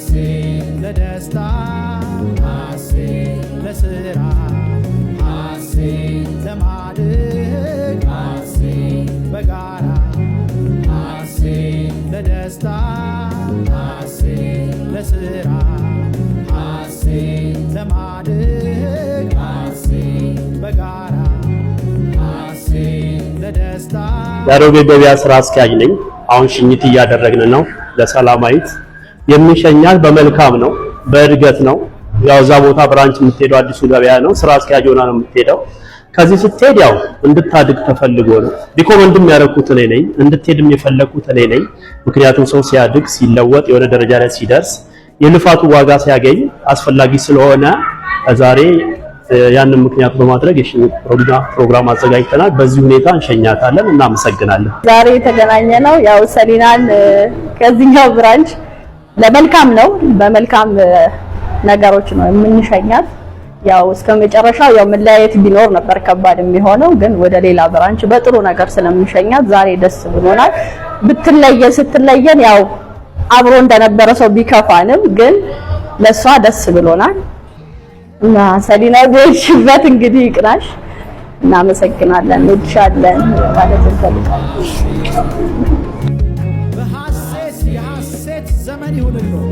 ሐሴት ለደስታ፣ ሐሴት ለስራ፣ ሐሴት ለማደግ፣ ሐሴት በጋራ፣ ሐሴት ለደስታ፣ ሐሴት ለስራ፣ ሐሴት ለማደግ፣ ሐሴት በጋራ፣ ሐሴት ለደስታ። የአሮጌ ገበያ ስራ አስኪያጅ ነኝ። አሁን ሽኝት እያደረግን ነው ለሰላማዊት። የሚሸኛት በመልካም ነው፣ በእድገት ነው። ያው እዛ ቦታ branch የምትሄደው አዲሱ ገበያ ነው። ስራ አስኪያጅ ሆና ነው የምትሄደው። ከዚህ ስትሄድ ያው እንድታድግ ተፈልጎ ነው። Recommend ም ያደረኩት እኔ ነኝ፣ እንድትሄድም የፈለኩት እኔ ነኝ። ምክንያቱም ሰው ሲያድግ፣ ሲለወጥ፣ የሆነ ደረጃ ላይ ሲደርስ፣ የልፋቱ ዋጋ ሲያገኝ አስፈላጊ ስለሆነ ዛሬ ያንን ምክንያት በማድረግ የሽኝት ፕሮግራም አዘጋጅተናል። በዚህ ሁኔታ እንሸኛታለን። እናመሰግናለን። ዛሬ የተገናኘነው ያው ሰሊናን ከዚህኛው branch ለመልካም ነው፣ በመልካም ነገሮች ነው የምንሸኛት። ያው እስከ መጨረሻው ያው መለያየት ቢኖር ነበር ከባድ የሚሆነው፣ ግን ወደ ሌላ branch በጥሩ ነገር ስለምንሸኛት ዛሬ ደስ ብሎናል። ብትለየን ስትለየን ያው አብሮ እንደነበረ ሰው ቢከፋንም ግን ለሷ ደስ ብሎናል። እና ሰሊና በሄድሽበት እንግዲህ ይቅናሽ። እናመሰግናለን፣ እንወድሻለን ማለት እንፈልጋለን። በሐሴት የሐሴት ዘመን ይሁንልዎ።